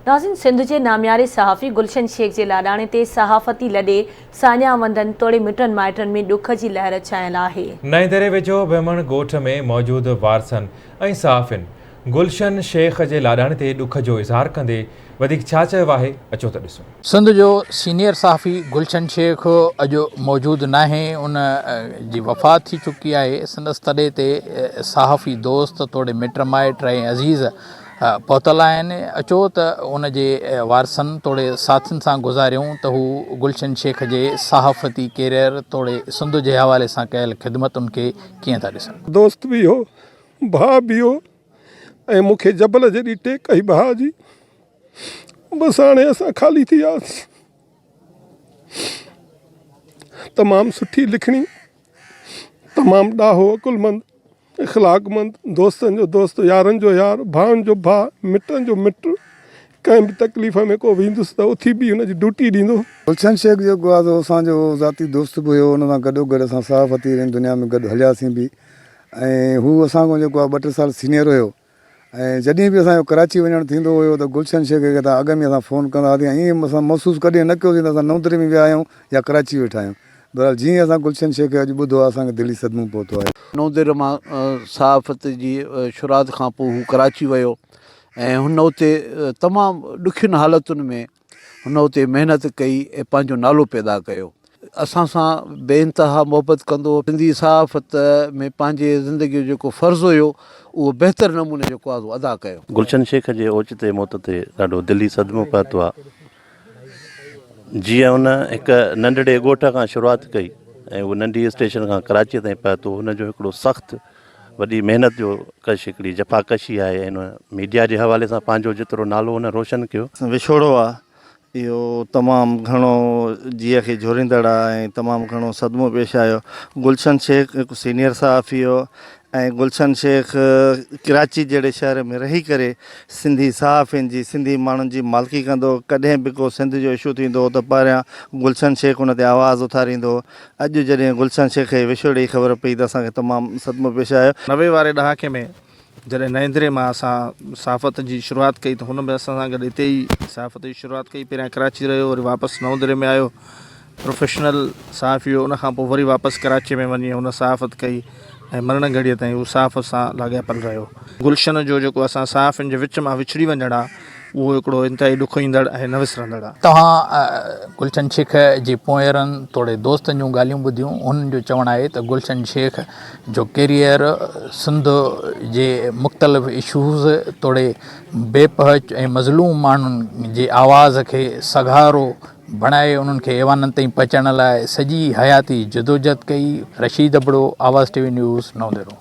ناظرين سنڌ جي نامياري صحافي گلشن شيخ جي لاڏاڻي تي صحافتي لڏي ساڃاهه وندن توڙي مٽن مائٽن ۾ ڏک جي لهر ڇانيل آهي. نئين دري ويجهو بهمڻ ڳوٺ ۾ موجود وارثن ۽ صحافين گلشن شيخ جي لاڏاڻي تي ڏک جو اظهار ڪندي وڌيڪ ڇا چيو آهي اچو ته ڏسون. سنڌ جو سينيئر صحافي گلشن شيخ اڄ موجود ناهي ان جي وفات ٿي چڪي آهي سندس تڏي تي صحافي دوست توڙي مٽ مائٽ ۽ عزيز پهتل آهن اچو ته ان جي وارثن توڙي ساٿين سان گذاريون ته هو گلشن شيخ جي صحافتي ڪيريئر توڙي سنڌ جي حوالي سان ڪيل خدمتن کي ڪيئن ٿا ڏسن. دوست به هو، ڀاء به هو ۽ مون کي جبل جيڏي ٽيڪ هئي ڀاء جي. بس هاڻي اسان خالي ٿي وياسين. تمام سٺي لکڻي، تمام ڏاهو، عقلمند، اخلاقمند، دوستن جو دوست، يارن جو يار، ڀائن جو ڀاء، مٽن جو مٽ، ڪنهن به تڪليف ۾ ڪو ويندس ته اٿي بيهي ان جي ڊوٽي ڏيندو. گلشن شيخ جيڪو آهي سو اسان جو ذاتي دوست به هيو، ان سان گڏوگڏ اسان صحافتي دنيا ۾ گڏ هلياسين به ۽ هو اسان کان جيڪو آهي ٻه ٽي سال سينئر هيو. ۽ جڏهن به اسان جو ڪراچي وڃڻ ٿيندو هيو ته گلشن شيخ کي ته اڳ ۾ اسان فون ڪندا هئاسين ۽ ائين اسان محسوس ڪڏهن نه ڪيوسين ته اسان نئون دري ۾ ويا آهيون يا ڪراچي ويٺا آهيون. بهرحال جيئن ئي اسان گلشن شيخ کي اڄ ٻڌو آهي اسان کي دلي صدمو پهتو آهي. نئون دري مان صحافت جي شروعات کان پوء هو ڪراچي ويو ۽ هن اتي تمام ڏکين حالتن ۾ هن اتي محنت ڪئي ۽ پنهنجو نالو پيدا ڪيو. اسان سان بي انتها محبت ڪندو هو. سنڌي صحافت ۾ پنهنجي زندگيء جو جيڪو فرض هيو اهو بهتر نموني جيڪو آهي سو ادا ڪيو. گلشن شيخ جي اوچتي موت تي ڏاڍو دلي صدمو پهتو آ. جيئن هن هڪ ننڍڙي ڳوٺ کان شروعات ڪئي ۽ هو ننڍي اسٽيشن کان ڪراچيء تائين پهتو هن جو هڪڙو سخت وڏي محنت جو ڪش هڪڙي جفاڪشي آهي ۽ هن ميڊيا جي حوالي سان پنهنجو جيترو نالو هن روشن ڪيو. وڇوڙو آ اهو تمام گهڻو جيء کي جهوريندڙ آ ۽ تمام گهڻو صدمو پيش آيو. گلشن شيخ هڪ سينيئر صحافي هو ۽ گلشن شيخ ڪراچي جهڙي شهر ۾ رهي ڪري سنڌي صحافين جي سنڌي ماڻهن جي مالڪي ڪندو هو. ڪڏهن به ڪو سنڌ جو اشو ٿيندو هو ته پهريان گلشن شيخ ان تي آواز اٿاريندو هو. اڄ جڏهن گلشن شيخ جي وڇوڙي جي خبر پئي ته اسان کي تمام صدمو پيش آيو. 90 واري ڏهاڪي ۾ جڏهن نئين دري مان اسان صحافت جي شروعات ڪئي ته هن به اسان سان گڏ اتي ئي صحافت جي شروعات ڪئي. پهريان ڪراچي رهيو وري واپس نئون دري ۾ آيو. پروفيشنل صحافي هو. ان کان پوء وري واپس ڪراچي ۾ وڃي هن صحافت ڪئي ۽ مرڻ گهڙيء تائين هو صحافت سان لاڳاپيل رهيو. گلشن جو جيڪو اسان صحافين جي وچ مان وڇڙي وڃڻ آ اهو هڪڙو انتهائي ڏکوئيندڙ ۽ نه وسرندڙ آ. توهان گلشن شيخ جي پونئيرن توڙي دوستن جون ڳالهيون ٻڌيون، انهن جو چوڻ آهي ته گلشن شيخ جو ڪيريئر سنڌ جي مختلف اشوز توڙي بي پهچ ۽ مظلوم ماڻهن جي آواز کي سگهارو بڻائي انهن کي ايوانن تائين پهچائڻ لاء سڄي حياتي جدوجهد ڪئي، Rashid Abro, Awaz T V news, Naudero.